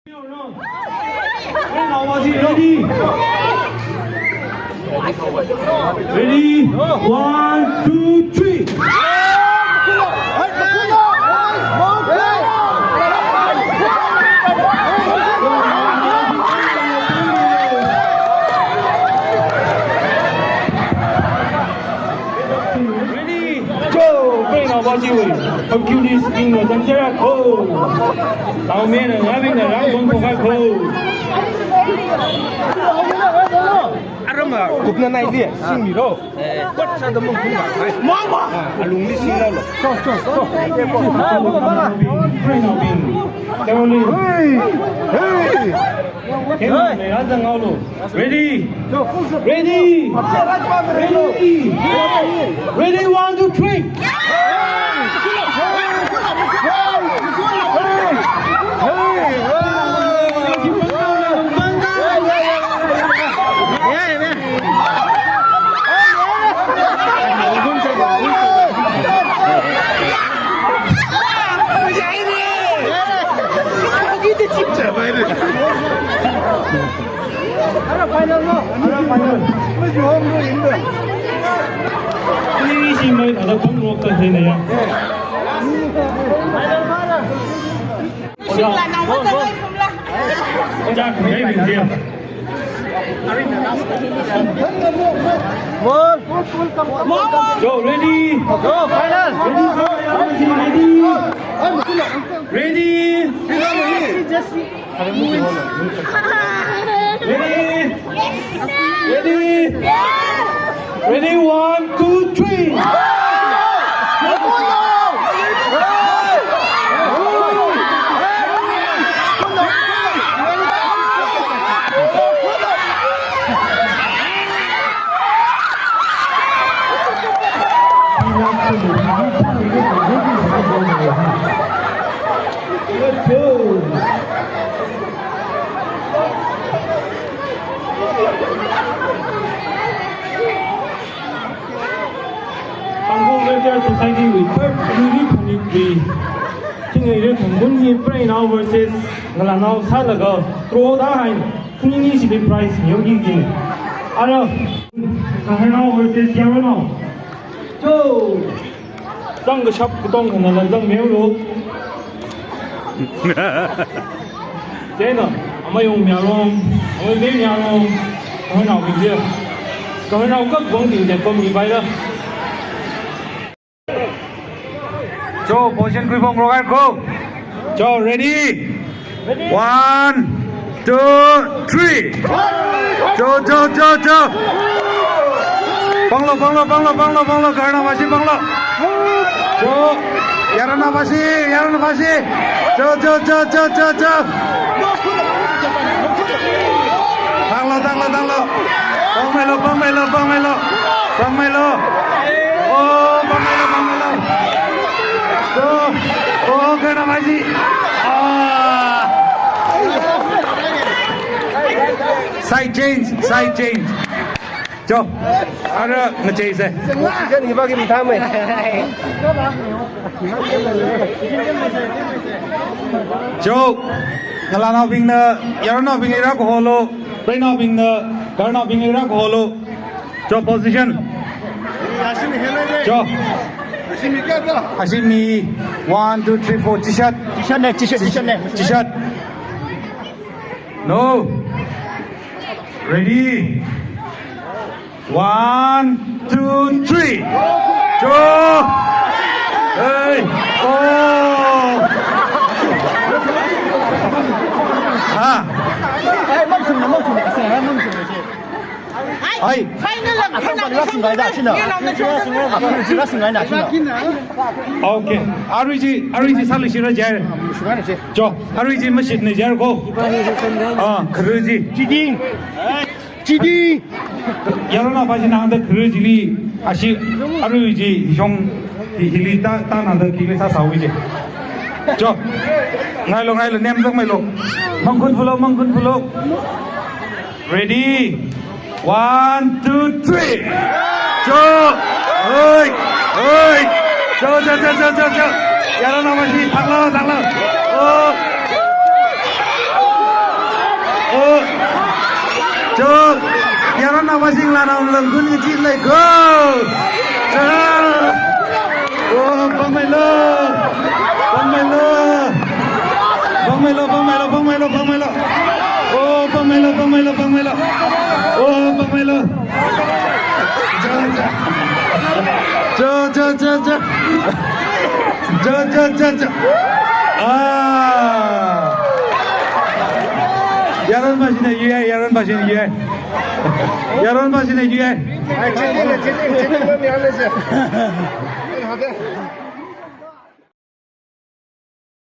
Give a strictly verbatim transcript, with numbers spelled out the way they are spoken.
Ready? Ready? One, two, three. Ready? Go! Bring our body way. Hercules in the center. Go! Our men and having the round one for five. Go! Arama, kupna nai dia, singmiro. Pat sa da mung kumba. Mama! Alungli singnalo. Go, go, go. Bring our men. Hey! Hey! Ready? Ready? Ready? Ready, one, two, three. Ara final no? Ara final. Ni si mai ada pang rock ta hai na ya. Final mana? Simla na mata kai simla. Oja, kai bin dia. Mol. Mol. Go, ready. Go, final. Ready, go, ready. Ready. Ready? Ready? Ready? One, two, three. Let's go. Tangkhul Welfare Society wui third Nuri Phanit wui thingai ri thangkun hi Preinao versus Ngalanao sālaga draw da hai khani ni shili prize yongki jin. Ara Kaharnao versus Yaronao. Go! Zangkashap katong khanala zangmilu. Chieina, amayong Miyarong, amavei Miyarong, Kaharnaobing je. Kaharnao kap bong ting je kom ni bai la. Cho, position khuiphong rogar ko. Cho, ready? One, two, three. Cho, cho, cho, cho. Panglo, panglo, panglo, panglo, panglo, Kaharnao mashi panglo. Cho, Yaronao mashi, Yaronao mashi. Cho, cho, cho, cho, cho, cho. Tanglo, tanglo, tanglo. Pangmeilo, pangmeilo, pangmeilo. Pangmeilo. Oh, pangmeilo, pangmeilo. Cho, oh, Kaharnao mashi. Ah. Side change, side change. Cho, ara ngacheise. Position hi ba kim thamai. Cho, Ngalanaobingna Yaronaobingli rākaholo, Preinaobingna Kaharnaobingli rākaholo. Cho, position. Cho. Ashimi, one, two, three, four. Chishat. Chishat ne, chishat, chishat ne. Chishat. No. Ready? One, two, three. Cho. Hey. Oh. Ha. Hey, mamsum na, mamsum na, mamsum na. Ai. Final la, final la, final la. Okay. Arui chi, arui chi sāluishira jai. Cho, arui chi mashitna jai ko. Ah, kharui chi. Chidi. Chidi. Yaronao pa chi nangda kharui chili. Ashi, arui chi shong hi, hili ta, ta nangda kili sāsāwi chi. Cho. Ngailo, ngailo, nem zangmeilo. Mangkun fulo, mangkun fulo. Ready? One, two, three. Cho! Oi! Oi! Cho, cho, cho. Yaronao mashi, thanglo, thanglo. Oh! Masing lanao langgun ngi chi lei ko. Cha. Oh, pangmeilo. Pangmeilo. Pangmeilo, pangmeilo, pangmeilo, pangmeilo. Oh, pangmeilo, pangmeilo, pangmeilo. Oh, pangmeilo. Cha, cha, cha, cha. Cha, cha, cha, cha. Ah. Yaron pashina yuya, yaron pashina yuya. Yaron pashina yuya.